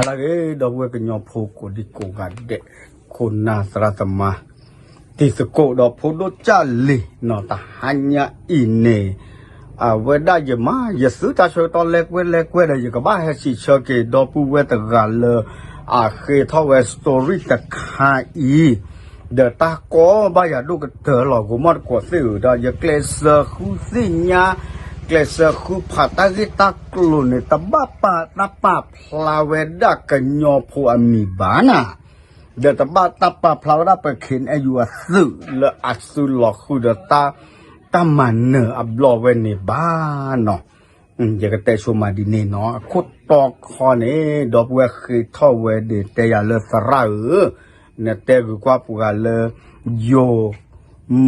လၢဂ့ၤ ဒီပုၢ်ဝဲၢ်ကညီဖိကိးဒံကိးဂၤဒဲး ခိၣ်နၢ်သရၣ်သမါ တံၤသကိးဒီးဖိဒိၣ်ကၢ်လံၤနီၤ တဟါညါအံၤန့ၣ် အဝဲဒၣ်ယမါ ယသုတၢ်ဆၢကတီၢ်လဲၤကွဲလဲၤကွဲဒီး ယကဘၣ်ဟဲစံးဆၢက့ၤ ဒီပုၢ်ဝဲၢ်တဂၤလၢ အဃ့ထီၣ်ဝဲ story တခါအံၤ ဒီးတၢ်ကီဘၣ်ယၤဒိၣ်ကတၢၢ်လီၤ ဂိၤမီၣ်တကိးသ့ၣ်ဧၢ ဒီးယကျဲးစၢးဃုသ့ၣ်ညါ ကျဲးစၢးဃုဖးတၢ်ဂ့ၢ်တၢ်ကျိၤန့ၣ် တဘၣ်ပာ်တၢ်ပာ်ဖျါဝဲဒၣ်ကညီဖိအမံၤဘၣ်နၤ ဒီးတဘၣ်တၢ်ပာ်ဖျါဝဲဒၣ်ပ ခ့ၣ်အဲၣ်ယူၣ် အသုးလၢအသုးလီၤဃုာ်ဒီးတၢ် တၢ်မၤနၢၤအဘျီဝဲန့ၣ်ဘၣ်နီၤ ယကတဲဆိမးဒ်န့ၣ်နီၤ အခိၣ်တီခီန့ၣ် ဒီပုၢ်ဝဲၢ်ဃ့ထီၣ်ဝဲန့ၣ် တဲယၤလၢသရၣ်ဧၢ, နတဲဂုာ်ကွၢ်ပှၤလၢ ယိၤ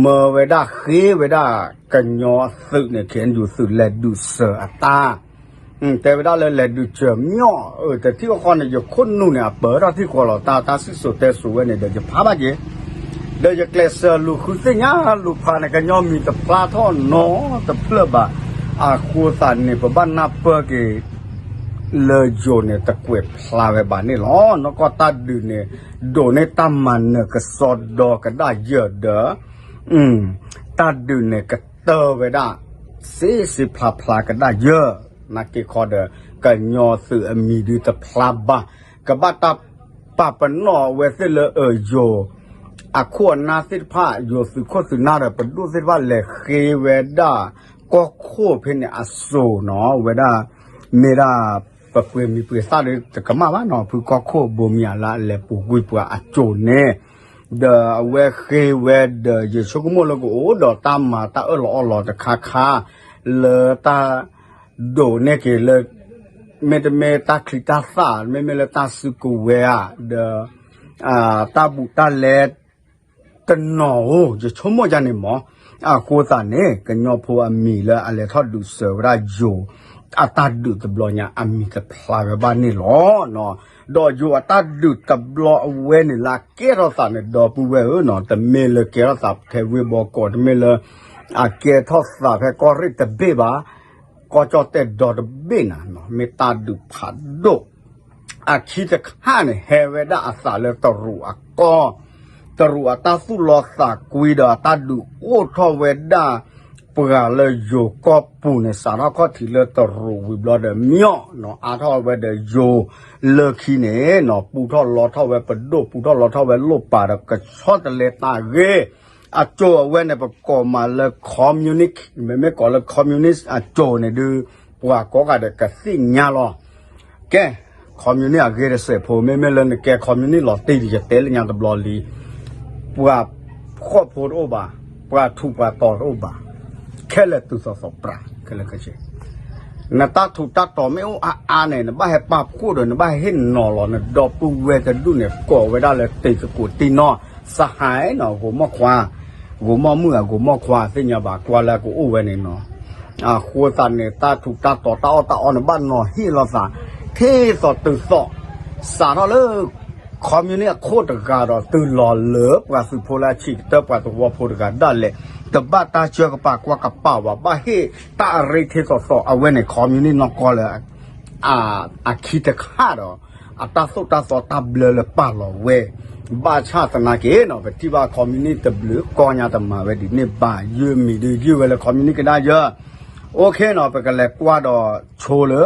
မၢဝဲဒၣ်ဃ့ဝဲဒၣ် ကညီအသုးန့ၣ် ခ့ၣ်အဲၣ်ယူၣ်သုးလဲၤဒုးစၢၤအတၢ် တဲဝဲဒၣ်လၢလဲၤဒုးစၢၤမၠီၣ် တထံၣ်ဃီဃီန့ၣ် ယခိၣ်နူာ်န့ၣ် အပၢၢ်ထီၣ်ထံၣ်ဃီလီၤ တၢ်တၢ်စံၣ်စိၤတဲစိၤဝဲန့ၣ်ဒီး ယဖးဘၣ်က့ၤ ဒီးယကျဲးစၢးလူၤဃုသ့ၣ်ညါလူၤဖးန့ၣ် ကညီမံၤတဖျါထီၣ်နီတဖျၢၣ်ဘၣ်. အဃိသတးန့ၣ် ပဘၣ်နၢ်ပၢၢ်က့ၤ လၢယိၤန့ၣ် တကွဲးဖျါဝဲဘၣ်န့ၣ်လီၤ. နီၢ်ကီၢ်တၢ်ဒုးန့ၣ် ဒိးန့ၢ်တၢ်မၤနၢၤကစီဒီကဒၣ်ယၢၢ်ဒီး တၢ်ဒုးန့ၣ်ကတၢၢ်ဝဲဒၣ် စ့စ့ဖျါဖျါကဒၣ်ယၢၢ် နာ်က့ၤခီဒီး ကညီသုးအမံၤဒုတဖျါဘၣ်. ကဘၣ်တၢ်ပာ်ပနီၣ်အဝဲသ့ၣ်လၢအယိၤ အခိၣ်အနၢ်သ့ၣ်တဖၣ် ယိၤသုးခိၣ်သုးနၢ်ဒီးပဒိၣ်သ့ၣ်တဖၣ်လဲၤဃ့ဝဲဒၣ် ကီၢ်ခိၣ်ဖဲန့ၣ်အစိၤနီၤ ဝဲဒၣ် မ့ၢ်ဒၣ် ပပှ့ၤမံၤပှ့ၤသၣ်ဒီးတကမၣ်ဘၣ်နီၤ ဖုကီၢ်ခိၣ်ဘိမံၤအလါအလဲၤပူၤကွံာ်ပှၤအစိၤန့ၣ် ဒီးအဝဲဃ့ဝဲဒီး ယဆိကမိၣ်လၢကအိၣ်ဒီးတၢ်မၤတၢ်အၢၣ်လီၤအီလီၤတခါခါ လၢတၢ် ဒိးန့ၢ်က့ၤလၢ မ့တမ့ၢ်တၢ်ချံတၢ်သၣ် မ့မ့ၢ်လၢတၢ်စုကဝဲၤဧါ ဒီး တၢ်ဘူးတၢ်လဲ တနီၤဧိၤ ယဆိကမိၣ်ယါန့ၣ်မး အဃိသတးန့ၣ် ကညီဖိအမံၤလၢအလဲၤထီၣ်ဒုးစၢၤဝဲဒၣ်ယိၤ အတၢ်ဒုးတဘျီညါအမံၤတဖျါဝဲဘၣ်န့ၣ်လီၤ. ဒီးယိၤအတၢ်ဒုးတဘျီအဝဲန့ၣ်လၢအကဲထီၣ်သးန့ၣ် ဒီပုၢ်ဝဲၢ်ဧၢနီၤ တမ့ၢ်လၢကဲထီၣ်သးဖဲဝ့ၢ်ဘီကီး တမ့ၢ်လၢ အကဲထီၣ်သးဖဲကီၢ်ရ့ၣ်တဘ့ၣ်ဘၣ် ကီၢ်ကၠီၣ်တဲၣ်ဒီတဘ့ၣ်နၤ မ့ၢ်တၢ်ဒုးဖးဒိၣ် အခံတခါန့ၣ် ဟဲဝဲဒၣ်အသးလၢတရူးအကီၢ် တရူးအတၢ်သူၣ်လီသးကွံဒီးအတၢ်ဒုးအိၣ်ထီၣ်ဝဲဒၣ် ပှၤလၢယိၤကီၢ်ပူၤန့ၣ် စးထီၣ်ခီၣ်ထံးလၢတရူးဝံၤဘျီဒီး မၠီၣ်နီၤ အါထီၣ်ဝဲဒီးယိၤ လၢခံန့ၣ်နီၤ ပူထီၣ်လီထီၣ်ဝဲပဒိၣ် ပူထီၣ်လီထီၣ်ဝဲလိၣ်ပာ်ဒီး ကဆီတလဲတၢ်ဂ့ၢ် အစိၤအဝဲန့ၣ် ပကိးမးလၢ communist မ့မ့ၢ်ကိးလၢ communist အစိၤန့ၣ်ဒုး ပှၤကိးဂၤဒဲးကသ့ၣ်ညါလီၤ. ကဲ communist အဂ့ၢ်တစဲးဖိ မ့မ့ၢ်လၢနကဲ communist လီၤတံၢ်ဒံး ယတဲလၢညါတဘျီလံ ပှၤဃီၣ်ဖိတအိၣ်ဘၣ် ပှၤထူးပှၤတီၤတအိၣ်ဘၣ် ခဲလၢာ်တုၤသိးသိးပြး ခဲလၢာ်ခဲဆ့ နတၢ်ထူးတၢ်တီၤမ့ၢ်အိၣ်အါအါန့ၣ် နဘၣ်ဟဲပာ်ဖှိၣ်ဒီး နဘၣ်ဟဲဟ့ၣ်နီၤလီၤ နဒီပုၢ်ဝဲၢ်တဒူၣ်န့ၣ် ကိးဝဲဒၣ်လၢတံၤသကိးတံၢ်နီၢ် စဟါနီၤ ဂိၤမီၢ်ခွါ ဂိၤမီၢ်မုၣ်အဂိၤမီၢ်ခွါ သ့ၣ်ညါဘၣ် ကွၢ်လၢကအိၣ်ဝဲန့ၣ်နီၤ အဃိသတးန့ၣ် တၢ်ထူးတၢ်တီၤတၢ်အီၣ်တၢ်အီန့ၣ် ဘၣ်နီၤဟ့ၣ်လိာ်သး ထ့ၣ်သိးတုၤသိး စးထီၣ်လၢ communist အခိၣ်တဂၤဒီး တုၤလီၤလၢပှၤသုးဖိလၢအဆံးကတၢၢ် ပှၤသဝီဖိတဂၤဒၣ်လဲာ် တဘၣ်တၢ်စၢကပၤကွၢ်ကပၤဘၣ် ဘၣ်ဟ့ၣ်တၢ်အရ့ထ့ၣ်သိးသိး အဝဲန့ၣ် communist နီၢ်ကီၢ်လၢ အခံတခါဒီး အတၢ်သိၣ်တၢ်သီတၢ်ဘျၢလၢပာ်လီၤဝဲ ဘၣ်ဆၣ်သနာ်က့နီၤ ပထံၣ်ဘၣ် communist တဘျုးကီၢ်ညါတမၤဝဲဒ်န့ၣ်ဘၣ် ယုၢ်မံၤဒုးယုၢ်ဝဲလၢ communist ကဒါယၢၢ် OK နီၤ ပကလဲၤကွၢ်ဒီးဆိလၢ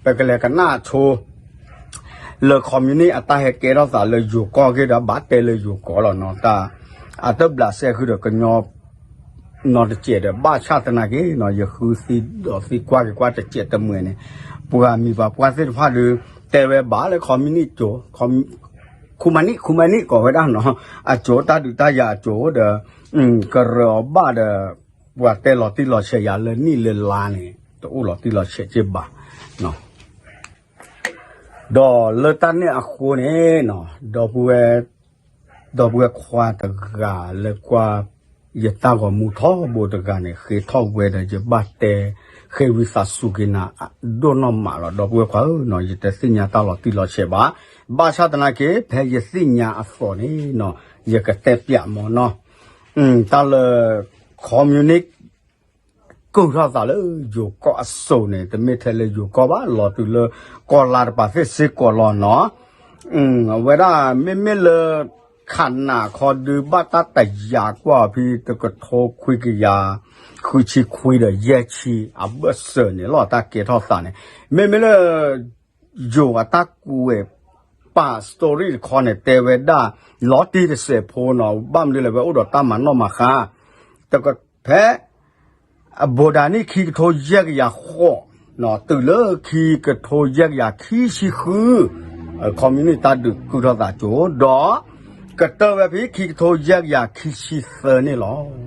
ပကလဲၤကနၣ်ဆိ လၢ communist အတၢ်ဟဲကဲထီၣ်သးလၢယိၤကီၢ်ဂ့ၢ်ဒီး ဘၣ်တဲလၢယိၤကီၢ်လီၤနီၤ တၢ် အတဘျးစဲဃုာ်ဒီးကညီ နီတစဲးဒီး ဘၣ်ဆၣ်သနာ်က့နီၤ ယဃုသံဒီးသံကွၢ်က့ၤကွၢ်တစဲးတမှဲၤန့ၣ် ပှၤမံၤပှၤပှၢ်သ့ၣ်တဖၣ်ဒီး တဲဝဲဘၣ်လၢ communist ကၠိ ခူမနံၣ် ခူမနံၣ်ကိးဝဲဒၣ်နီၤ အကၠိတၢ်ဒုးတၢ်ယၤအကၠိဒီး ကရၢအီၤဘၣ်ဒီး ပှၤတဲလီၤတံၢ်လီၤဆဲးယၤလၢနံၣ်လၢလါန့ၣ် တအိၣ်လီၤတံၢ်လီၤဆဲးက့ဘၣ် ဒီးလၢတၢ်န့ၣ်အဃိန့ၣ်နီၤ ဒီပုၢ်ဝဲၢ် ဒီပုၢ်ဝဲၢ်ခွါတဂၤလၢကွၢ် ယတၢ်ဂီၤမူထီဘိတဂၤန့ၣ် ဃ့ထီၣ်ဝဲဒီး ယဘၣ်တဲ ဃ့ဝံသးစူၤက့ၤနၤ ဒိၣ်နီၢ်မးလီၤ ဒီပုၢ်ဝဲၢ်ခွါဧၢနီၤ ယတသ့ၣ်ညါတၢ်လီၤတံၢ်လီၤဆဲးဘၣ် ဘၣ်ဆၣ်သနာ်က့ ဖဲယသ့ၣ်ညါအသိးန့ၣ်နီၤ ယကတဲပျးမၢ်နီၤ တၢ်လၢ communist ကုၢ်ထီၣ်သးလၢယိၤကီၢ်အစိၤန့ၣ် တမ့ၢ်ထဲလၢယိၤကီၢ်ဘၣ် လီၤတုၤလၢကီၢ်လါတပၤသ့ၣ်စ့ၢ်ကီးလီၤနီၤ. အဝဲဒၣ်မ့မ့ၢ်လၢ ခးနးခီဒုဘၣ်တၢ်တယာ်ကွၢ်အီၤဖဲတကထိခွံကယၤ ဃုဆံခွံဒီးယဲၢ်ဆံအဘၢၣ်စၢၤန့ၣ်လီၤ တၢ်ကဲထီၣ်သးန့ၣ် မ့မ့ၢ်လၢ ယိၤအတၢ်ကွဲးပာ် story တခီန့ၣ် တဲဝဲဒၣ် လီၤတံၢ်တစဲးဖိနီၤ ဘၣ်မနုၤလဲၣ် ဝဲအိၣ်ဒီးတၢ်မၤနီၣ်မၤဃါ တက ဖဲ အဘိးဒၣ်နံၣ်ခံကထိယဲၢ်ကယၤဃိး တုၤလၢခံကထိယဲၢ်ကယၤခံဆံဃု ခီမနံၣ်တၢ်ဒုးကုၢ်ထီၣ်သးကၠိ ဒီး ကတၢၢ်ဝဲဖဲခံကထိယဲၢ်ကယၤခံဆံသၢန့ၣ်လီၤ.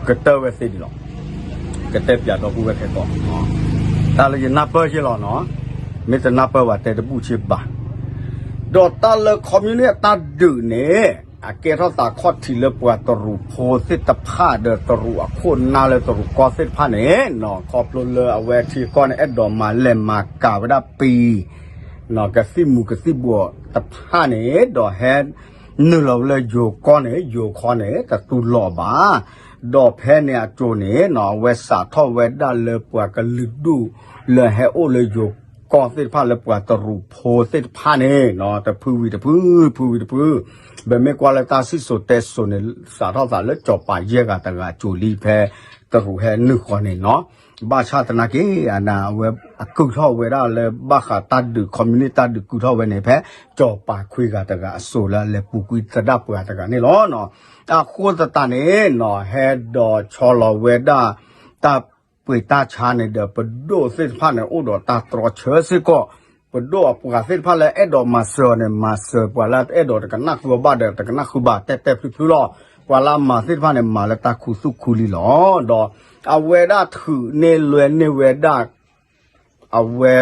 ကတၢၢ်ဝဲသ့ဒံးလီၤ. ကတဲပၠးဒီပုၢ်ဝဲၢ်ခဲကီး, တၢ်လၢယနၢ်ပၢၢ်ယဲလီၤနီၤ, မ့ၢ်တနၢ်ပၢၢ်ဘၣ်တဲတဘူၣ်ဆ့ဘၣ်. ဒီးတၢ်လၢ communist အတၢ်ဒုးန့ၣ် အကဲထီၣ်သးခီၣ်ထံးလၢပှၤတရူးဖိသ့ၣ်တဖၣ်ဒီးတရူးအခိၣ်အနၢ်လၢတရူးကီၢ်သ့ၣ်တဖၣ်န့ၣ်နီၤ, ခီဖျိလၢအဝဲထံကီၢ်န့ၣ် အဲၣ်ဒိးမၤလဲၢ်မၤကၤဝဲဒၣ်ပံၤ ကသံၣ်မူၤကသံၣ်ဘှီးတဖၣ်န့ၣ် ဒီးဟဲနုာ်လီၤဝဲလၢယိၤကီၢ်န့ၣ် ယိၤကီၢ်န့ၣ် တတူၢ်လိာ်ဘၣ်. ဒီးဖဲန့ၣ်အကၠိန့ၣ်နီၤ အဝဲစးထီၣ်ဝဲဒၣ်လၢပှၤကလုာ်ဒူၣ်လၢဟဲအိၣ်လၢယိၤကီၢ်သ့ၣ်တဖၣ်လၢပှၤတရူးဖိသ့ၣ်တဖၣ်န့ၣ်နီၤ တဖုဝံၤတဖု ဖုဝံၤတဖု, ပမ့ၢ်ကွၢ်လၢတၢ်စံၣ်စိၤတဲစိၤန့ၣ် စးထီၣ်သးလၢစီၤပၤယဲၢ်ဂၤတဂၤကၠိလံ ဖဲတရူးဟဲနုာ်ဃီန့ၣ်နီၤ. ဘၣ်ဆၣ်သနာ်က့ အဝဲအကုၢ်ထီၣ်ဝဲဒၣ်လၢဘၣ်ဃးတၢ်ဒုး communist တၢ်ဒုးကုၢ်ထီၣ်ဝဲန့ၣ် ဖဲစီၤပၤခွံဂၤတဂၤအစိၤလၢအလဲၤပူၤကွံာ်သဒၣ်ပှၤတဂၤန့ၣ်လီၤ. အဃိသတးန့ၣ်နီၤ ဟဲဒီးဆီလီၤဝဲဒၣ် တၢ်ပှ့ၤတၢ်ဆါန့ၣ်ဒီး ပဒိၣ်သ့ၣ်တဖၣ်န့ၣ် အိၣ်ဒီးတၢ်တြီဆၢစ့ၢ်ကီး, ပဒိၣ်အပှၤသ့ၣ်တဖၣ်လၢအဲၣ်ဒိးမၤစၢၤအီၤန့ၣ် မၤစၢၤ, ပှၤလၢအဲၣ်ဒိးတကနၣ်ဃုအီၤဘၣ်ဒီး တကနၣ်ဃုဘၣ် တဲတဲဖျုဖျုလီၤ. ပှၤလၢအမၤသ့ၣ်တဖၣ်န့ၣ် မၤလၢတၢ်ခူသူၣ်ခူလံလီၤ. ဒီးအဝဲဒၣ်ထုးန့ၢ်လွဲန့ၢ်ဝဲဒၣ် အဝဲ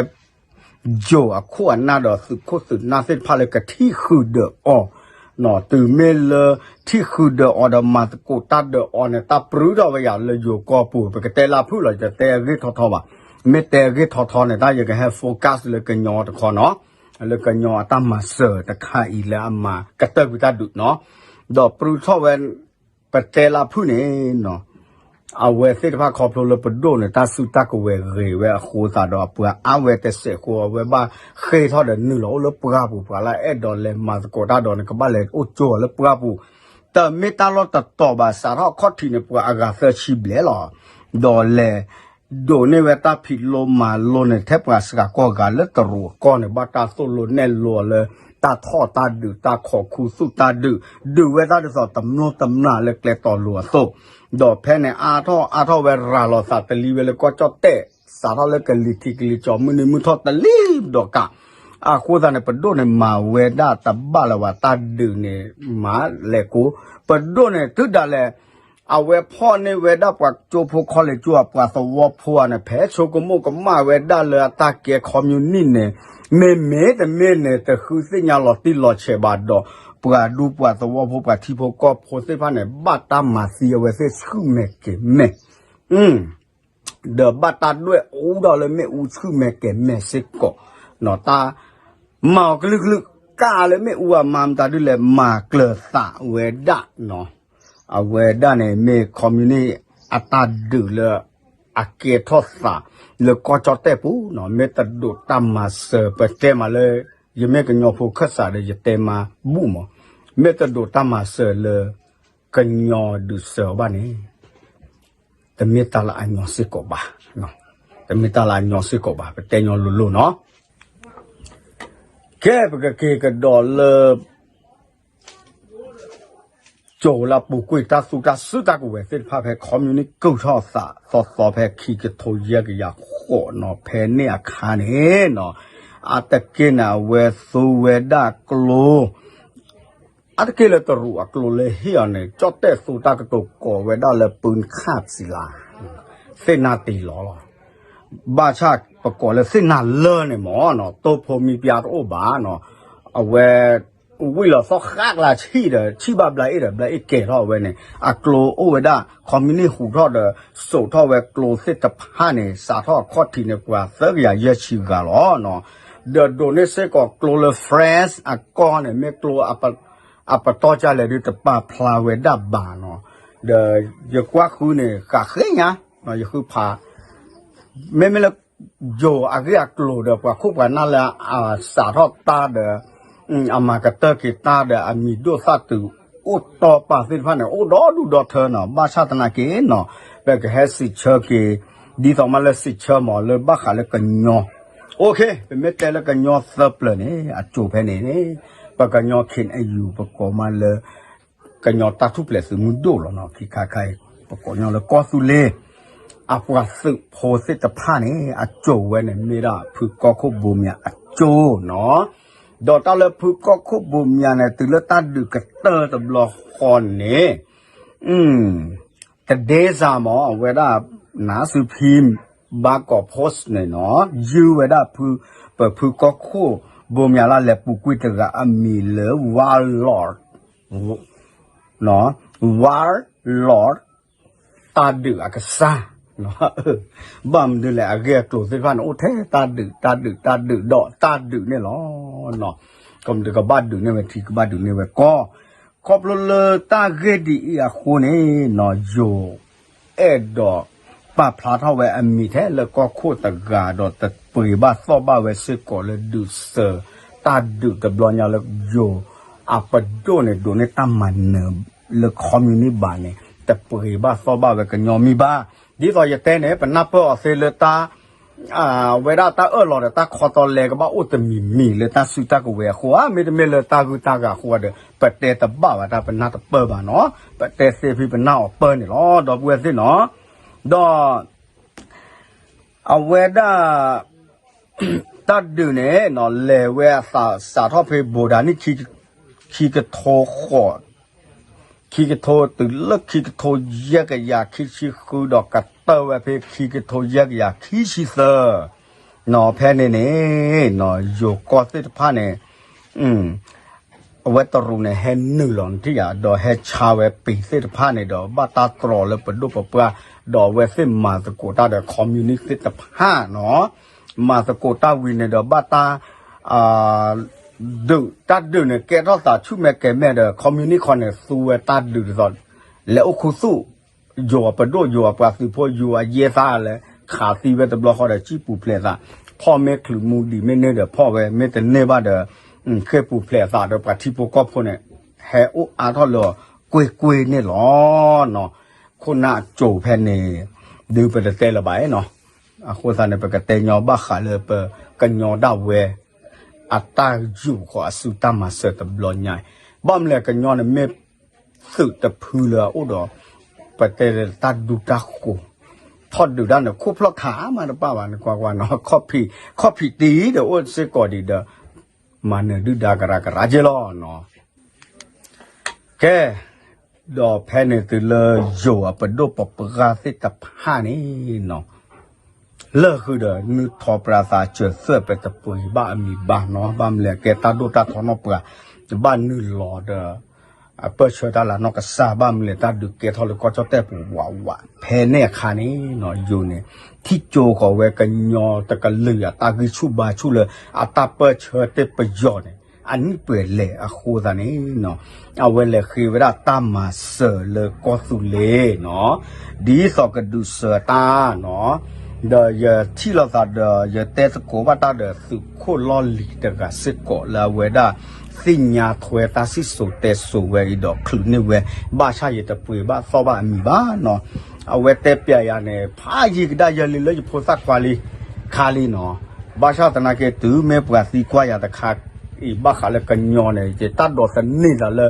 ယိၤအခိၣ်အနၢ်ဒီးသုးခိၣ်သုးနၢ်သ့ၣ်တဖၣ်လၢကထံၣ်ဃုာ်ဒီးအီၤ, တုၤမ့ၢ်လၢထံၣ်ဃုာ်ဒီးအီၤဒီးမၤသကိးတၢ်ဒီးအီၤန့ၣ် တၢ်ပြူထီၣ်ဝဲယၤလၢယိၤကီၢ်ပူၤ, ပကတဲလၢဖုၣ်လီၤ ယတဲအဂ့ၢ်ထီထီဘၣ်, မ့ၢ်တဲအဂ့ၢ်ထီထီန့ၣ် တၢ်ယကဟဲ focus လၢကညီတခီနီၤ, လၢကညီအတၢ်မၤစၢၤတခါအံၤလၢအမၤကတၢၢ်ကွံာ်တၢ်ဒုးနီၤ, ဒီးပြူထီၣ်ဝဲ ပတဲလၢဖုၣ်န့ၣ်နီၤ, အဝဲသ့ၣ်တဖၣ်ခီဖျိလၢပဒိၣ်န့ၣ် တၢ်စုတၢ်ကဝဲၤဂ့ၤဝဲအဃိသတးဒီး အပှၤအါဝဲတစဲးဃိ အဝဲဘၣ်ဃ့ထီၣ်ဒီးနုာ်လီၤအိၣ်လၢပှၢ်ပူၤ, ပှၤလၢအဲၣ်ဒိးလဲၤမၤသကိးတၢ်ဒီးန့ၣ် ကဘၣ်လဲၤအိၣ်ကၠိအီၤလၢပှၢ်ပူၤ, တမ့ၢ်တၢ်လီၢ်တတီၤဘၣ် စးထီၣ်ခီၣ်ထံးန့ၣ် ပှၤအဂၤသၢဆံဘျဲၣ်လီၤ, ဒီးလဲၤ ဒိးန့ၢ်ဝဲတၢ်ဖံးလိမၤလိန့ၣ် ထဲပှၤစှၤကီၢ်ဂၤလၢတရူးအကီၢ်န့ၣ် ဘၣ်တၢ်သိၣ်လိနဲၣ်လိအီၤလၢ တၢ်ထီၣ်တၢ်ဒုး တၢ်ခိးခူသူၣ်တၢ်ဒုး, ဒုးဝဲတၢ်ဒ်သိးတမျိၢ်တမျာ်လၢကျဲတီၤလိၤအသိး, ဒီးဖဲန့ၣ်အါထီၣ်အါထီၣ်ဝဲရၤလီၤသးတလံဝဲလၢကီၢ်ကၠီၣ်တဲၣ်, စးထီၣ်လၢကလံၤထံးကလံၤကၠီၤ မုၢ်နံၤမုၢ်ထီၣ်တလံဒီးကး, အဃိသတးန့ၣ် ပဒိၣ်န့ၣ်မၤဝဲဒၣ်တဘၣ်လၢၤဘၣ် တၢ်ဒုးန့ၣ် မၤလဲၤကိး, ပဒိၣ်န့ၣ် တုၤဒၣ်လဲာ် အဝဲဖီၣ်န့ၢ်ဝဲဒၣ်ပှၤကၠိဖိခီလ့ၣ်ကၠိ ပှၤသဝီဖိဧါန့ၣ် ဖဲဆိကမိၣ်ကမၣ်ဝဲဒၣ်လၢအတၢ်ကဲ communist န့ၣ် မ့မ့ၢ်တမ့ၢ်န့ၣ် တဃုသ့ၣ်ညါလီၤတံၢ်လီၤဆဲးဘၣ်ဒီး ပှၤဒူပှၤသဝီဖိ ပှၤထံဖိကီၢ်ဖိသ့ၣ်တဖၣ်န့ၣ် ဘၣ်တၢ်မၤသံအဝဲသ့ၣ်ဆူၣ်မဲာ်ကဲၤမဲာ် ဒီးဘၣ်တၢ်ဒွဲၣ်အူဒီးလၢမ့ၣ်အူဆူၣ်မဲာ်ကဲၤမဲာ်စ့ၢ်ကီး, တၢ်မၤအီၤကလုာ်ကလုာ် ကးလၢမ့ၣ်အူအမၤမတၤဒ်လဲၣ် မၤကျၢၤသးဝဲဒၣ်နီၤ, အဝဲဒၣ်န့ၣ်မ့ၢ် communist အတၢ်ဒုးလၢ အကဲထီၣ်သးလၢကီၢ်ကၠီၣ်တဲၣ်ပူၤနီၤ, မ့ၢ်တဒိးတၢ်မၤစၢၤ ပတဲမးလၢ ယမ့ၢ်ကညီဖိခၢၣ်စးဒီး ယတဲမးဘူၣ်မး, မ့ၢ်တဒိးတၢ်မၤစၢၤလၢ ကညီဒုးစၢၤအီၤဘၣ်န့ၣ် တမ့ၢ်တၢ်လၢအညီစ့ၢ်ကီးဘၣ်, တမ့ၢ်တၢ်လၢအညီစ့ၢ်ကီးဘၣ် ပတဲညီလိၤလိၤနီၤ. ကဲ ပကက့ၤကဒီးလၢ ကၠိလၢအပူၤကွံာ်တၢ်သူတၢ်စုတၢ်ကဝဲၤသ့ၣ်တဖၣ်ဖဲ communist ကုၢ်ထီၣ်သးသီသီဖဲခံကထိယဲၢ်ကယၤဃိးနီၤ ဖဲန့ၣ်အခါန့ၣ်နီၤ, အတက့ၢ်န့ၣ် အဝဲသူဝဲဒၣ်ကျိ အါတက့ၢ်လၢတရူးအကျိလၢဟ့ၣ်အီၤန့ၣ် ကၠီၣ်တဲၣ်သူတၢ်ကတိၤကိးဝဲဒၣ်လၢ ပုၢ်ခၣ်စံလါ, သ့ၣ်နၢ်တ့ၢ်လီၤလီၤ. ဘၣ်ဆၣ်ပကိးလၢသ့ၣ်နၢ်လၢန့ၣ်မ့ၢ်နီၤ တိၢ်ဖိမံပျါတအိၣ်ဘၣ်နီၤ, အဝဲ ဝံၤလီၤသီဃးကလါဆံၣ်ဒီး ဆံၣ်ဘၣ်ဘျါအ့ၣ်ဒီး ဘျါအ့ၣ်ကဲၤထီၣ်ဝဲန့ၣ် အကျိအိၣ်ဝဲဒၣ် ခီမံနံၣ်ဟူးထီၣ်ဒီး စိာ်ထီၣ်ဝဲကျိသ့ၣ်တဖၣ်န့ၣ် စးထီၣ်အခီၣ်ထံးန့ၣ် ပှၤသၢကယၤယဲၢ်ဆံဂၤလီၤနီၤ, ဒီးဒိးန့ၢ်စ့ၢ်ကီးကျိလၢ France အကီၢ်န့ၣ် မ့ၢ်ကျိ အပတီၢ်ကလဲၣ်ဒုးတပာ်ဖျါဝဲဒၣ်ဘၣ်နီၤ, ဒီးယကွၢ်ဃုန့ၣ် ဃးဃ့ညါ, ယဃုဖး, မ့မ့ၢ်လၢ ယိၤအဂ့ၢ်အကျိၤဒီး ပှၤခိၣ်ပှၤနၢ်လၢအစးထီၣ်တၢ်ဒီး အမၤကတၢၢ်က့ၤတၢ်ဒီး အမံၤဒိၣ်သၣ်တုၤအိၣ်တီပာ်သ့ၣ်တဖၣ်န့ၣ် အိၣ်ဒီဒူၣ်ဒီထၢနီၤ. ဘၣ်ဆၣ်သနာ်က့နီၤ ပကဟဲစံးဆၢက့ၤ ဒ်သိးမးလၢစံးဆၢမးလၢဘၣ်ဃးလၢကညီ OK ပမ့ၢ်တဲလၢကညီသၢပျၢၤန့ၣ် အစိၤဖဲန့ၣ်န့ၣ် ပကညီ ခ့ၣ်အဲၣ်ယူၣ် ပကိးမးလၢ ကညီတၢ်ထူၣ်ဖျဲးသုးမုၢ်ဒိၣ်လီၤနီၤ. ခံခါခါအံၤ ပကိးညီလၢကီၢ်သူလ့ၤ အပှၤသုးဖိသ့ၣ်တဖၣ်န့ၣ် အစိၤဝဲန့ၣ်မ့ၢ်ဒၣ်ဖုကီၢ်ခိၣ်ဘိမၠးအစိၤနီၤ. ဒီးတၢ်လၢဖုကီၢ်ခိၣ်ဘိမၠးန့ၣ် တုၤလၢတၢ်ဒုးကတၢၢ်တဘျီဃီန့ၣ် တဒ့စၢ်မး အဝဲဒၣ် နါစုဖံ ဘၣ်ကိး post န့ၣ်နီၤ ယုၢ်ဝဲဒၣ်ဖု ပဖုကီၢ်ခိၣ်ဘိမၠးလၢလဲၤပူၤကွံာ်တဂၤအမံၤလၢ warlord, warlord တၢ်ဒုးအကစၢ် ဘၣ်မနုၤလဲၣ် အဂ့ၢ်အကျိၤသ့ၣ်တဖၣ်န့ၣ် အိၣ်ထဲတၢ်ဒုး တၢ်ဒုး တၢ်ဒုးဒီးတၢ်ဒုးန့ၣ်လီၤ. ကမတကဘၣ်ဒုးန့ၢ်ဝဲထံ ကဘၣ်ဒုးန့ၢ်ဝဲကီၢ် ခီဖျိလၢတၢ်ဂ့ၢ်ဒ်အံၤအဃိန့ၣ်နီၤ ယိၤ အဲၣ်ဒိးပာ်ဖျါထီၣ်ဝဲအမံၤထဲလၢကီၢ်ခိၣ်တဂၤဒီး တပှ့ၤဘၣ်သီၣ်ဘၣ်ဝဲစ့ၢ်ကီးလၢဒုးစၢၤတၢ်ဒုးတဘျီညါလၢယိၤအပဒိၣ်န့ၣ် ဒိးန့ၢ်တၢ်မၤနၢၤလၢ communist ဘၣ်န့ၣ် တပှ့ၤဘၣ်သီၣ်ဘၣ်ဝဲကညီမံၤဘၣ်. ဒ်သိးယတဲန့ၣ် ပနၢ်ပၢၢ်အီၤသ့လၢတၢ် ဝဲဒၣ်တၢ်အၢၣ်လီၤဒီးတၢ်ခီတီလဲကဘၣ်အိၣ်တမံၤမံၤလၢတၢ်စုတၢ်ကဝဲၤအဃိဧါ, မ့တမ့ၢ်လၢတၢ်ဂုၢ်တၢ်ဂၤအဃိဧါဒီး ပတဲတဘၣ်ဘၣ်တၢ် ပနၢ်တပၢၢ်ဘၣ်နီၤ, ပတဲသ့ဖဲပနၢ်အီၤပၢၢ်န့ၣ်လီၤ. ဒီပုၢ်ဝဲၢ်သ့ၣ်နီၤ, ဒီး အဝဲဒၣ် တၢ်ဒုးန့ၣ်နီၤ လဲၤဝဲအသးစးထီၣ်ဖဲဘိးဒၤနံၣ် ခံကထိဃိး ခံကထိတုၤလၢခံကထိယဲၢ်ကယၤခံဆံဃု ဒီးကတၢၢ်ဝဲဖဲခံကထိယဲၢ်ကယၤခံဆံသၢ နီၤ ဖဲန့ၣ်န့ၣ်နီၤ ယိၤကီၢ်သ့ၣ်တဖၣ်န့ၣ် အဝဲတရူးန့ၣ် ဟဲနုာ်လီၤနထံၣ်ယၤ ဒီးဟဲဆါဝဲပံၤသ့ၣ်တဖၣ်န့ၣ်ဒီး ဘၣ်တၢ်တြီၤလၢပဒိၣ်ပပှၢ် ဒီးအဝဲသ့ၣ်မၤသကိးတၢ်ဒီး communist သ့ၣ်တဖၣ်နီၤ, မၤသကိးတၢ်ဝံၤန့ၣ်ဒီး ဘၣ်တၢ် ဒုး တၢ်ဒုးန့ၣ် ကဲထီၣ်သးဆူၣ်မဲာ်ကဲၤမဲာ်ဒီး communist ခီန့ၣ် သူဝဲတၢ်ဒုးဒ်သိး လဲၤအိၣ်ခူသူၣ် ယိၤအပဒိၣ် ယိၤအပှၤသုးဖိ ယိၤအယဲၢ်သၣ်လၢ ခးသံဝဲတဘျီဃီဒီး စံၣ်ပူၤဖျဲးသး ဖီၣ်မ့ၢ်ချုးမူဒံးမ့ၢ်န့ၢ်ဒီးဖီၣ်ဝဲ မ့တန့ၢ်ဘၣ်ဒီး ဃ့ၢ်ပူၤဖျဲးသးဒီးပှၤထံဖိကီၢ်ဖိန့ၣ် ဟဲအိၣ်အါထီၣ်လၢကွ့ၢ်ကွ့ၢ်န့ၣ်လီၤ. ခိၣ်နၢ်အစိၤဖဲန့ၣ် ဒုးပတတဲလၢၤဘၣ်နီၤ, အဃိသတးန့ၣ် ပကတဲညီဘၣ်ဃးလၢပကညီဒၣ်ဝဲ အတၢ်ယူာ်ဃီၤအစုတၢ်မၤစၢၤတဘျီညါအံၤ, ဘၣ်မနုၤလဲၣ် ကညီန့ၣ်မ့ၢ် သုးတဖုလၢအအိၣ်ဒီး ပတဲလၢတၢ်ဒူတၢ်ဃိၤ, ထီၣ်ဒုးတၢ်န့ၣ် ခိၣ်ဖျီၣ်ခးမးတဘၣ်ဘၣ်န့ၣ် ကွၢ်ကွၢ်နီၤ, ခီၣ်ဖံးတံၢ်ဒီးအိၣ်စ့ၢ်ကီးဒံးဒီး မၤနၢၤဒုၣ်ဒါကရၢကရၢက့လီၤနီၤ. ကဲ, ဒီးဖဲန့ၣ်တုၤလၢယိၤအပဒိၣ်ပပှၢ်သ့ၣ်တဖၣ်န့ၣ်နီၤ လၢာ်ဃုာ်ဒီး နုၢ်ထီၣ်ပြးသးစၢၤသၢၣ် ပတပှ့ၤဘၣ်အမံၤဘၣ်နီၤ, ဘၣ်မနုၤလဲၣ် ကဲတၢ်ဒိၣ်တၢ်ထီနီၢ်ပှၤ, ဘၣ်နုာ်လီၤဒီး အပၢၢ်ဆၢတၢ်လၤနီၢ်ကစၢ်, ဘၣ်မနုၤလဲၣ် တၢ်ဒုးကဲထီၣ်လၢကီၢ်ကၠီၣ်တဲၣ်ပူၤဝးဝး, ဖဲန့ၣ်အခါန့ၣ်နီၤ ယိၤန့ၣ် ထံၣ်ကၠိဃီၤဝဲကညီတကလုာ်အတၢ်ဂံၢ်ဆူၣ်ဘါဆူၣ်လၢ အတၢ်ပၢၢ်ဆၢတ့ၢ်ပယီၤန့ၣ် အနံၣ်ပှဲၤလဲၣ်အဃိသတးန့ၣ်နီၤ အဝဲလဲၤဃ့ဝဲဒၣ်တၢ်မၤစၢၤလၢကီၢ်သူလ့ၤနီၤ, ဒ်သိးကဒုးစၢၤတၢ်နီၤ, ဒီးယထံၣ်လိာ်သးဒီး ယတဲသကိးဘၣ်တၢ်ဒီးသုးခိၣ်လီၢ်လံၤတဂၤစ့ၢ်ကီးလၢအဝဲဒၣ် သ့ၣ်ညါထွဲတၢ်စံၣ်စိၤတဲစိၤဝဲအံၤဒီးချုးန့ၢ်ဝဲ, ဘၣ်ဆၣ်ယတပှ့ၤဘၣ်သီၣ်ဘၣ်အမံၤဘၣ်နီၤ, အဝဲတဲပျဲယၤန့ၣ် ဖးယံာ်ကဒါယဲလံလၢယဖိသၣ်ခွါလံ ခါလံနီၤ, ဘၣ်ဆၣ်သနာ်က့တုၤမ့ၢ်ပှၤသံကွၢ်ယၤတခါအံၤ ဘၣ်ဃးလၢကညီန့ၣ် ယတၢ်ဒိးသန့ၤသးလၢ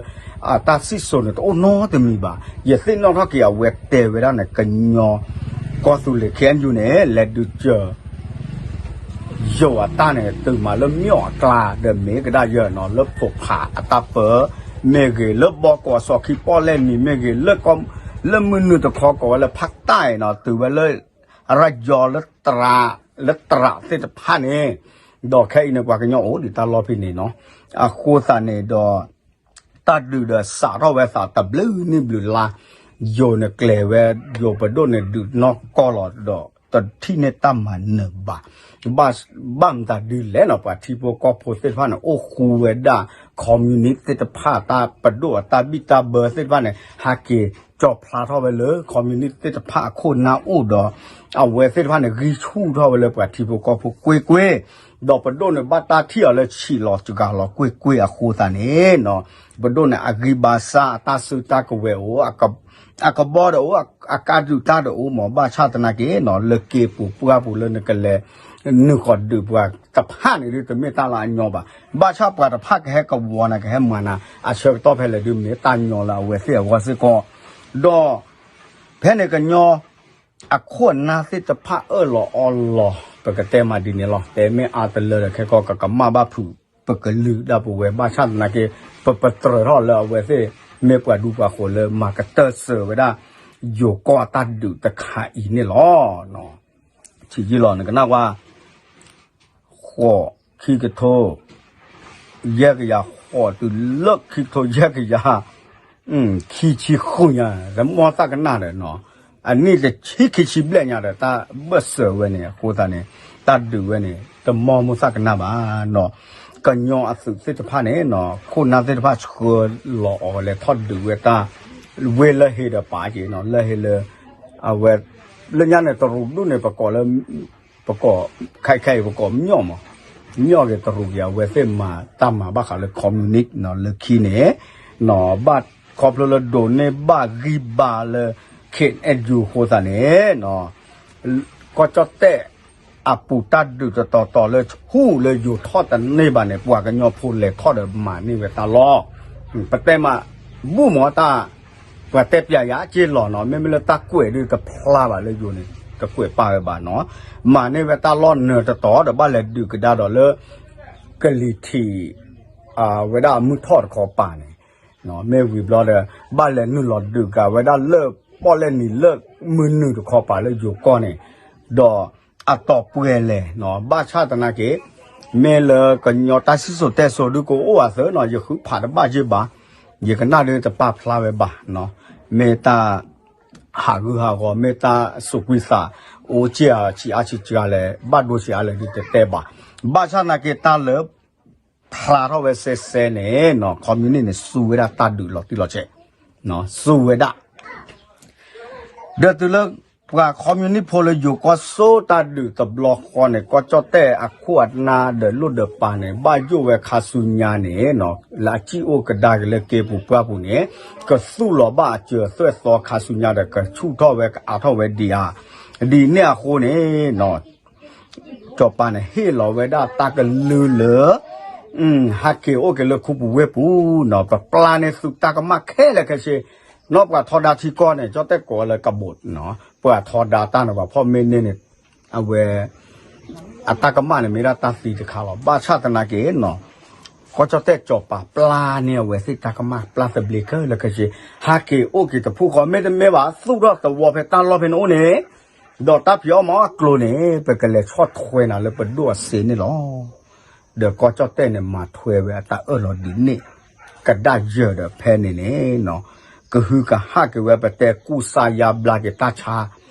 အတၢ်စံၣ်စိၤန့ၣ် တအိၣ်နီတမံၤဘၣ်. ယသ့ၣ်နီၣ်ထီၣ်က့ၤအဝဲတဲဝဲဒၣ်န့ၣ် ကညီ ကီၢ်သူလ့ၤ ခ့ၣ်အဲၣ်ယူၣ်န့ၣ် လဲၤဒုးစၢၤ ယိၤအတၢ်န့ၣ် တုၤမးလၢမ့ၢ်အီၤအကျါဒီးမ့ၢ်ကဒါယဲနီၤ လၢဖိးဖးအတၢ်ပၢမ့ၢ်ဂ့ၤ လၢဘီကီးစီၤခံပီၣ်လဲၣ်နံၤမ့ၢ်ဂ့ၤ လၢမုၢ်နုာ်တခီကိးဝဲလၢဖးတၢ်အံၤနီၤ တုၤဝဲလၢ ရယီလၢတရး လၢတရးသ့ၣ်တဖၣ်န့ၣ်, ဒီးခဲအံၤန့ၣ် ပှၤကညီအိၣ်ဒံးတၢ်လီၢ်ဖဲန့ၣ်နီၤ, အဃိသတးန့ၣ်ဒီး တၢ်ဒုးဒီးစးထီၣ်ဝဲသးတဘျုးနံၣ်ဘျုးလါ, ယိၤန့ၣ်ကျဲၤဝဲ ယိၤပဒိၣ်န့ၣ်ဒုးနီၢ်ကီၢ်လီၤဒီး တထံၣ်န့ၢ်တၢ်မၤနၢၤဘၣ်. ဘၣ်မတၤဒ်လဲၣ်နီၤ ပှၤထံဖိကီၢ်ဖိသ့ၣ်တဖၣ်န့ၣ် အိၣ်ဃူဝဲဒၣ် communist သ့ၣ်တဖၣ် တၢ်ပဒိၣ်အတၢ်ဘံၣ်တၢ်ဘၢသ့ၣ်တဖၣ်န့ၣ် ဟးက့ၤကၠီဖျါထီၣ်ဝဲလၢ communist သ့ၣ်တဖၣ်အခိၣ်နၢ်အိၣ်ဒီး အဝဲသ့ၣ်တဖၣ်န့ၣ် ဂံၢ်ဆူၣ်ထီၣ်ဝဲလၢပှၤထံဖိကီၢ်ဖိကွ့ၢ်ကွ့ၢ်, ဒီးပဒိၣ်န့ၣ်ဘၣ်တၢ်ထံၣ်အီၤလၢဆံးလီၤစှၤလီၤကွ့ၢ်ကွ့ၢ်အဃိသတးန့ၣ်နီၤ ပဒိၣ်န့ၣ် အဂံၢ်ဘါစၢ် အတၢ်စုတၢ်ကဝဲၤအိၣ်, အကဘီဒီးအိၣ်, အကါဒုးတၢ်ဒီးအိၣ်မး ဘၣ်ဆၣ်သနာ်က့နီၤ လၢက့ၤပူၤပှၢ်ပူၤလၢနကလဲၤနုာ်ဃီၤဒုးပှၤတဖၣ်န့ၣ်ဒုး တမ့ၢ်တၢ်လၢအညီဘၣ်. ဘၣ်ဆၣ်ပှၤတဖၣ်ကဟဲကဝီၤနၤ ကဟဲမၤနၤ အဆၢကတီၢ်ဖဲလဲၣ်ဒုး မ့ၢ်တၢ်ညီလၢအဝဲသ့ၣ်အဂီၢ်စ့ၢ်ကီး, ဒီး ဖဲန့ၣ်ကညီ အခိၣ်အနၢ်သ့ၣ်တဖၣ်အၢၣ်လီၤအီလီၤ ပကတဲမးဒ်န့ၣ်လီၤ. တဲမ့ၢ်အါတလၢဒီးခဲကီၢ်ကကမၣ်ဘၣ်ဖုး ပကလုာ်ဒၣ်ပဝဲ ဘၣ်ဆၣ်သနာ်က့ ပပတြၢၤထီၣ်လၢအဝဲသ့ၣ် မ့ၢ်ပှၤဒူပှၤဃိၤလၢမၤကတၢၢ်စၢၤဝဲဒၣ် ယိၤကီၢ်အတၢ်ဒုးတခါအံၤန့ၣ်လီၤ. ထံၣ်ယံလီၤ နကနၣ်ဝါ ဃိး ခံကထိ ယဲၢ်ကယၤ ဃိးတုၤလၢခံကထိယဲၢ်ကယၤ ခံဆံဃုညါ တမီၢ်သးကနၣ်ဒီးနီၤ အနံၣ်တဆံခံဆံဘျဲၣ်ညါဒီး တၢ်ဘၢၣ်စၢၤဝဲန့ၣ် အဃိသတးန့ၣ် တၢ်ဒုးဝဲန့ၣ် တမီၢ်မုၢ်သးကနၣ်ဘၣ်နီၤ ကညီအသုးသ့ၣ်တဖၣ်န့ၣ်နီၤ ခိၣ်နၢ်သ့ၣ်တဖၣ်ဆှၢလီၤအီၤလဲၤထီၣ်ဒုးဝဲတၢ် ဝ့ၢ်လၢဟ့ဒီးပာ်က့ၤနီၤ လၢဟ့လၢ အဝဲ လၢညါန့ၣ် တရူးဒူၣ်န့ၣ် ပကိးလၢ ပကိး ခဲအံၤပကိးမၠီၣ်မး မၠီၣ်က့ၤတရူးက့ၤ အဝဲသ့ၣ်မၤတၢ်မၤဘၣ်ဃးလၢ communist နီၤ လၢခံန့ၣ် ဘၣ်ခီဖျိလၢဒိးန့ၢ်ဘၣ်ဂံၢ်ဘါလၢ ခ့ၣ်အဲၣ်ယူၤ အဃိသတးန့ၣ် ကီၢ်ကၠီၣ်တဲၣ် အပူၤတၢ်ဒုးတတီၤတီၤလၢဟူးလၢယိၤထီၣ်တန့ၢ်ဘၣ်န့ၣ် ပှၤကညီဖိလဲၤထီၣ်ဒီးမၤန့ၢ်ဝဲတၢ်လီၢ် ပတဲမး ဘူၣ်မးတၢ် ပှၤတဲပျးယၤက့လီၤနီၤ မ့မ့ၢ်လၢတၢ်ကွဲးဒုးတဖျါဘၣ်လၢယိၤန့ၣ် တကွဲးပာ်ဝဲဘၣ်နီၤ မၤန့ၢ်ဝဲတၢ်လီၢ်နၢၤတတီၤဒီးဘၣ်လဲၤဒုးကဒါဒီးလၢ ကလံၤထံး ဝဲဒၣ်အမုၢ်ထီၣ်တခီပၤန့ၣ် မ့ၢ်ဝံၤဘျီဒီး ဘၣ်လဲၤနုာ်လီၤဒုးကးဝဲဒၣ်လၢပီၣ်လဲၣ်နံၤလၢမုၢ်နုာ်တခီပၤလၢယိၤကီၢ်န့ၣ် ဒီးအတီၤပှဲၤလဲၣ်နီၤ ဘၣ်ဆၣ်သနာ်က့ မ့ၢ်လၢကညီတၢ်စံၣ်စိၤတဲစိၤဒုးကအိၣ်အသိးနီၤ ယဃုဖးတဘၣ်က့ဘၣ် ယကနၣ်ဒုးတပာ်ဖျါဝဲဘၣ်နီၤ မ့ၢ်တၢ် ဟးဂူာ်ဟးဂီၤ မ့ၢ်တၢ်စူးကွံာ်သး အိၣ်က့ၤအဆံးအါဆံးစှၤလဲၣ် ဘၣ်ဒိဆံးအါလဲၣ်ဒုးတတဲဘၣ် ဘၣ်ဆၣ်သနာ်က့တၢ်လၢ ဖျါထီၣ်ဝဲစဲစဲန့ၣ်နီၤ communist န့ၣ် စူၢ်ဝဲဒၣ်တၢ်ဒုးလီၤတံၢ်လီၤဆဲး စူၢ်ဝဲဒၣ် ဒီးတုၤလၢ ပှၤ communist ဖိလၢယိၤကီၢ်စိတၢ်ဒုးတဘျီဃီန့ၣ် ကီၢ်ကၠီၣ်တဲၣ်အခိၣ်အနၢ်ဒီးလိၣ်ဒီးပၤန့ၣ် ဘၣ်ယိၣ်ဝဲခါဆူညါန့ၣ်နီၤ လၢအစံၣ်အိၣ်ကဒါက့ၤလၢက့ၤပူၤပှၢ်ပူၤန့ၣ် ကသူၣ်လီၤဘၣ်အစၢၤအသွဲၣ်သီခါဆူညါဒီး ကဆူၣ်ထီၣ်ဝဲကအါထီၣ်ဝဲဒံးဧါ ဒ်န့ၣ်အဃိန့ၣ်နီၤ စီၤပၤန့ၣ် ဟ့ၣ်လီၤဝဲဒၣ်တၢ်ကလုၢ်လၢ ဟဲက့ၤအိၣ်က့ၤလၢခူပူၤဝ့ၢ်ပူၤနီၤ ပပျၢ်န့ၢ်သုတၢ်ကမၣ်ခဲလၢာ်ခဲဆ့ နီၢ်ပှၤထီဒါထံကီၢ်န့ၣ် ကၠီၣ်တဲၣ်ကိးလၢကဘူးနီၤ ပှၤထီဒါတၢ်န့ၣ် ပှၤဖီၣ်မ့ၢ်န့ၢ်န့ၣ် အဝဲ အတၢ်ကမၣ်န့ၣ် မ့ၢ်ဒၣ်တၢ်သံတခါလီၤ ဘၣ်ဆၣ်သနာ်က့နီၤ ကီၢ်ကၠီၣ်တဲၣ်စီၤပၤပျၢ်န့ၢ်အဝဲသ့ၣ်တၢ်ကမၣ်ပျၢ်သဘျ့ခဲလၢာ်ခဲဆ့ ဟဲက့ၤအိၣ်က့ၤတဖုဃီ မ့တမ့ၢ်ဘၣ် သူၣ်ထီၣ်သဝီဖဲတၢ်လီၢ်ဖဲန့ၣ်အိၣ်န့ၣ် ဒီးတၢ်ဖံးအီၣ်မၤအီၣ်ကျိၤန့ၣ် ပကလဲၤဆီၣ်ထွဲနၤလၢပဒိၣ်အစ့န့ၣ်လီၤ. ဒီးကီၢ်ကၠီၣ်တဲၣ်န့ၣ် မၤထွဲဝဲအတၢ်အၢၣ်လီၤဒ်န့ၣ် ကဒါယၢၤဒီးဖဲန့ၣ်န့ၣ်နီၤ ကဟုကဟၣ်က့ၤဝဲ ပတဲကူစါယါဘျါက့ၤတၢ်ဆါ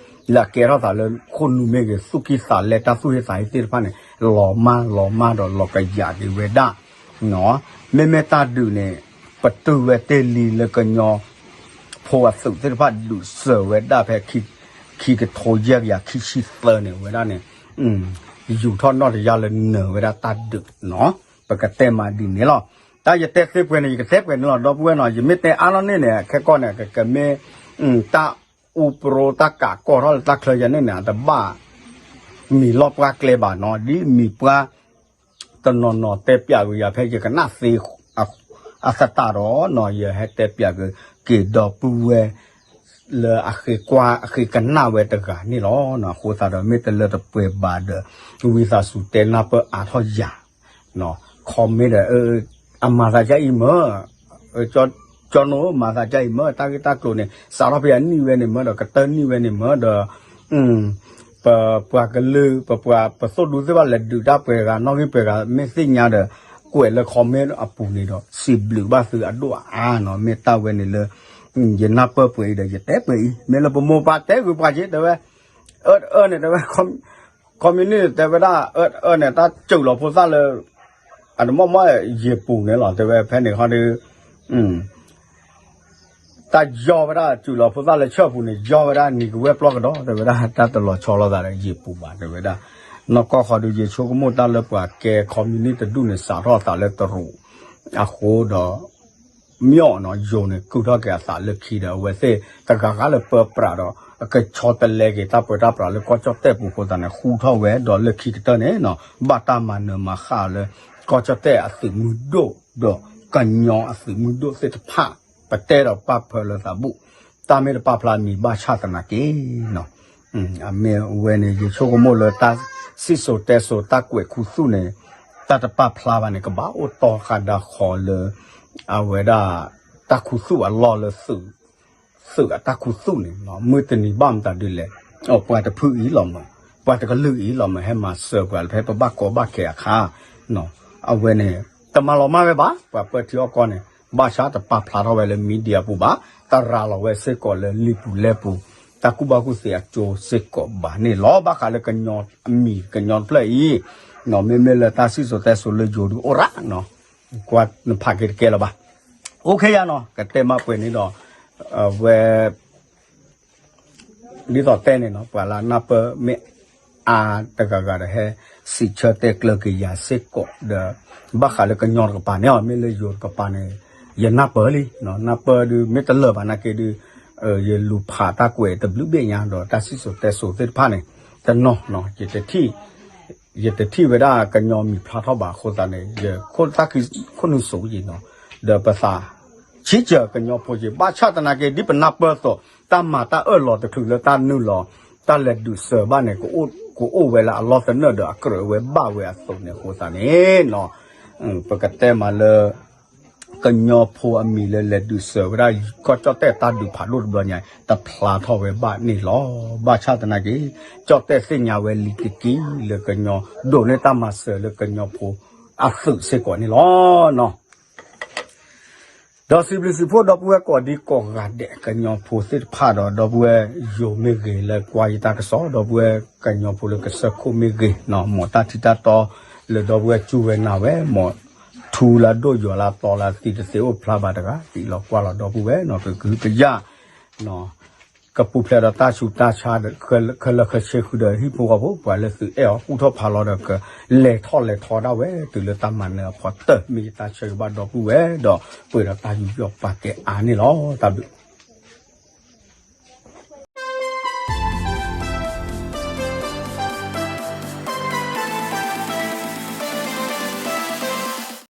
လၢအကဲထီၣ်သးလၢခိၣ်နူာ်မ့ၢ်ဂ့ၤ သူၣ်ကံၢ်သးလဲတၢ်သူၣ်ဟ့သးဟ့သ့ၣ်တဖၣ်န့ၣ် လီၤမၢ်လီၤမၢ်ဒီးလီၤကယာ်က့ၤဝဲဒၣ် မ့မ့ၢ်တၢ်ဒုးန့ၣ် ပတုာ်ဝဲတ့ၢ်လံလၢကညီ ဖိအသုးသ့ၣ်တဖၣ်ဒုးစၢၤဝဲဒၣ်ဖဲ ခံကထိယဲၢ်ကယၤခံဆံသၢန့ၣ် ဝဲဒၣ်န့ၣ် ယူာ်ထီၣ်နီၣ်တယၢ်လၢနၢၤဝဲဒၣ်တၢ်ဒုးနီၤ ပကတဲမးဒ်န့ၣ်လီၤ. တၢ်ယတဲသ့ပှဲၤန့ၣ် ယကတဲပှဲၤန့ၣ်လီၤ ဒီပုၢ်ဝဲၢ်နီၤ ယမ့ၢ်တဲအါနီၢ်န့ၢ်န့ၣ် ခဲကီၢ်န့ၣ် ကကမ့ၢ် တၢ်အူပရိတၢ်ကးကီၢ်ထီၣ်လၢတၢ်ချၢယၤန့ၣ်န့ၣ် အတဘၣ် မံၤလီၢ်ပှၢ်ကျဲဘၣ်နီၤ ဒ်မံၤပှၢ် တနီၤနီၤတဲပျးက့ၤယၤဖဲယကနၣ်သ့ အသတးဒီးနီၤ ယဟဲတဲပျးက့ၤဒီပုၢ်ဝဲၢ် လၢအဃ့ကွၢ်အဃ့ကနၣ်ဝဲတဂၤန့ၣ်လီၤ. အဃိသတးဒီး မ့ၢ်တလၢတပှဲၤဘၣ်ဒီး ဝံသးစူၤတဲနၢ်ပၢၢ်အါထီၣ်ယၤ comment ဒီး အမၤသးဒ်အံၤမ့ၢ် ကၠီနိ မၤသးဒ်အံၤမ့ၢ် တၢ်ဂ့ၢ်တၢ်ကျိၤန့ၣ် စးထီၣ်ဖဲအနံၣ်ဝဲန့ၣ်မ့ၢ်ဒီး ကတၢၢ်နံၣ်ဝဲန့ၣ်မ့ၢ်ဒီး ပပှၤကလုာ် ပပှၤပသိၣ်ဒူသ့ၣ်တဖၣ်လဲၤဒုးတၢ်ပှဲၤဂၤ နီၣ်ဂံၢ်ပှဲၤဂၤ မ့ၢ်သ့ၣ်ညါဒီး ကွဲးလၢ comment အပူၤန့ၣ်ဒီး စံးဘျုးဘၣ်သုအဒိၣ်အါနီၤ မ့ၢ်တၢ်ဝဲန့ၣ်လၢ ယနၢ်ပၢၢ်ပှဲၤအံၤဒီး ယတဲပှဲၤအံၤ မ့ၢ်လၢပမိၢ်ပၢ်တဲဂုာ်ပှၤက့ၤတဲဝဲ အၢတအၢန့ၣ် တဲဝဲ ခီမံနံၣ်တဲဝဲဒၣ် အၢတအၢန့ၣ် တၢ်စူးလီၤဖိသၣ်လၢ အတမီၢ်မီၢ်ယံာ်ပူၤန့ၣ်လီၤ တဲဝဲဖဲန့ၣ်ခီဒီး တၢ်ယီၢ်ဝဲဒၣ် စူးလီၤဖိသၣ်လၢဆၢၣ်ပူၤန့ၣ် ယီၢ်ဝဲဒၣ်နံၤကဝဲၢ်ပျီကဒီး တဲဝဲဒၣ် တၢ်တလီၤဆီလိာ်သးဒီးယံာ်ပူၤဘၣ် တဲဝဲဒၣ် နီၢ်ကီၢ်ဃီဒီး ယဆိကမိၣ်တၢ်လၢပှၤကဲခီမံနံၣ်တဒူၣ်န့ၣ် စးထီၣ်အသးလၢတရူးအဃိဒီး မၠီၣ်နီၤ ယိၤန့ၣ် ကုၢ်ထီၣ်က့ၤအသးလၢခံဒီး အဝဲသ့ၣ်တဂၤဂၤလၢပၢပြးဒီး ကဆီတလဲက့ၤတၢ်ပၢတၢ်ပြးလၢကီၢ်ကၠီၣ်တဲၣ်ပူၤအဃိသတးန့ၣ် ဃူထီၣ်ဝဲဒီးလၢခံကတၢၢ်န့ၣ်နီၤ ဘၣ်တၢ်မၤနၢၤမၤဃၣ်အီၤလၢ ကီၢ်ကၠီၣ်တဲၣ်အသုးမုၢ်ဒိၣ် ဒီးကညီအသုးမုၢ်ဒိၣ်သ့ၣ်တဖၣ် ပတဲဒီးပာ်ဖၢလၢသးဘူၣ် တၢ်မ့ၢ်တပာ်ဖျါမံၤဘၣ်ဆၣ်သနာ်က့နီၤ အမ့ၢ်ဝဲန့ၣ် ယဆိကမိၣ်လၢတၢ်စံၣ်စိၤတဲစိၤတၢ်ကွဲးခူသူၣ်န့ၣ် တၢ်တပာ်ဖျါဘၣ်န့ၣ် ကဘၣ်အိၣ်တီဃာ်ဒၣ်ဃီလၢ အဝဲဒၣ် တၢ်ခူသူၣ်အလီၢ်လၢ သုးအတၢ်ခူသူၣ်န့ၣ် မုၢ်တနံၤဘၣ်မတၤဒုလဲၣ် ပှၤတဖုအံၤလီၤမး ပှၤတကလုာ်အံၤလီၤမး ဟဲမၤစၢၤပှၤလၢဖဲပဘၣ်ကီဘၣ်ခဲအခါ အဝဲန့ၣ် တမၤလီၤမၢ်ဝဲဘၣ် ပှၤပၢထံအီၣ်ကီၢ်န့ၣ် ဘၣ်ဆၣ်တပာ်ဖျါထီၣ်ဝဲလၢ media ပူၤဘၣ် တရၤလီၤဝဲစ့ၢ်ကီးလၢလံာ်ပူၤလဲၢ်ပူၤ တၢ်ကူၣ်ဘၣ်ကူၣ်သ့အကၠိစ့ၢ်ကီးဘၣ်န့ၣ်လီၤ ဘၣ်ဃးလၢကညီအမံၤကညီတဖျၢၣ်အံၤ မ့မ့ၢ်လၢတၢ်စံၣ်စိၤတဲစိၤလၢယိၤဒုးအိၣ်ရၣ်နီၤ ကွၢ်နဖးက့ၤတကဲလၢၤဘၣ် အိၣ်ခ့ယါနီၤ ကတဲမးပှဲၤန့ၣ်ဒီး ဝဲ ဒ်သိးတဲန့ၣ်နီၤ ပှၤလၢနၢ်ပၢၢ်မ့ၢ်အါတဂၤဂၤဒီးဟဲ စံးဆၢတဲကျၢၤက့ၤယၤစ့ၢ်ကီးဒီး ဘၣ်ဃးလၢကညီတကပၤန့ၣ် မ့ၢ်လၢယိၤတကပၤန့ၣ် ယနၢ်ပၢၢ်လံ နၢ်ပၢၢ်ဒုး မ့ၢ်တလၢာ်ဘၣ်နာ်က့ဒုး ယလူၤဖးတၢ်ကွဲးတဘျုးဘ့ၣ်ညါဒီးတၢ်စံၣ်စိၤတဲစိၤသ့ၣ်တဖၣ်န့ၣ် တနီၤနီၤ ယတထံၣ် ယတထံၣ်ဝဲဒၣ်ကညီမံၤဖျါထီၣ်ဘၣ်အဃိသတးန့ၣ် ယခိၣ်တၢ်ခံခိၣ်နူာ်စိၤယံၤနီၤ ဒီးပသး ဆံးစၢၤကညီဖိက့ၤ ဘၣ်ဆၣ်သနာ်က့ ဒ်ပနၢ်ပၢၢ်အသိး တၢ်မၤတၢ်အၢၣ်လီၤတချုးလၢတၢ်နုာ်လီၤ တၢ်လဲၤဒုးစၢၤဘၣ်န့ၣ် ကအိၣ်ဝဲလၢအလီၢ်သနၢၣ်ဒီးအကြၢးဝဲဘၣ်ဝဲအသိးန့ၣ်အဃိသတးန့ၣ်နီၤ ပကတဲမးလၢ ကညီဖိအမံၤလၢလဲၤဒုးစၢၤဝဲဒၣ် ကီၢ်ကၠီၣ်တဲၣ်တၢ်ဒုးဖးဒိၣ်တဘျီညါ တဖျါထီၣ်ဝဲဘၣ်န့ၣ်လီၤ. ဘၣ်ဆၣ်သနာ်က့ ကၠီၣ်တဲၣ်သ့ၣ်ညါဝဲလံတက့ၢ်လၢကညီ ဒိးန့ၢ်တၢ်မၤစၢၤလၢကညီဖိအသုးစ့ၢ်ကီးန့ၣ်လီၤ. ဒီးစံးဘျုးစံးဖှိၣ်ဒီပုၢ်ဝဲၢ်ကိးဒံကိးဂၤဒဲး ကညီဖိသ့ၣ်တဖၣ်ဒီး ဒီပုၢ်ဝဲၢ်ယိၤမ့ၢ်ဂ့ၤလၢကွၢ်ယတၢ်ကစီၣ် ဒီပုၢ်ဝဲၢ်ကညီဖိလၢကစၢၢ်ခိၣ်မ့ၢ်ဂ့ၤ မ်တၢ်ထံတၢ်တီလၢဒီပုၢ်ဝဲၢ်စူၢ်ဝဲနာ်ဝဲ မ်ထူလၢဒိၣ်ယိာ်လၢတီလၢသံတသ့အိၣ်ဖျါဘၣ်တဂၤ သံးလီၤကွၢ်လီၤဒီပုၢ်ဝဲၢ်နီၤ ကဟုကယာ် ကပူၤဖျဲးဒီးတၢ်ဆူးတၢ်ဆါ ခဲလၢာ်ခဲဆ့ဃုာ်ဒီးဟံၣ်ဖိဃီဖိ ပှၤလၢသုးအဲၣ်အီၤ ကူၣ်ထီၣ်ဖးလီၤဒီး ကလဲၤထီၣ်လဲၤထီဒၣ်ဝဲ တုၤလၢတၢ်မၤနၢၤအဖီတၢၢ် မ့ၢ်ယတၢ်ဆၢဂ့ၤဘၣ်ဒီပုၢ်ဝဲၢ်ဒီး ပှဲၤဒီးတၢ်ယူးယီၣ်ပာ်ကဲအါန့ၣ်လီၤ. တၢ်ဘျုး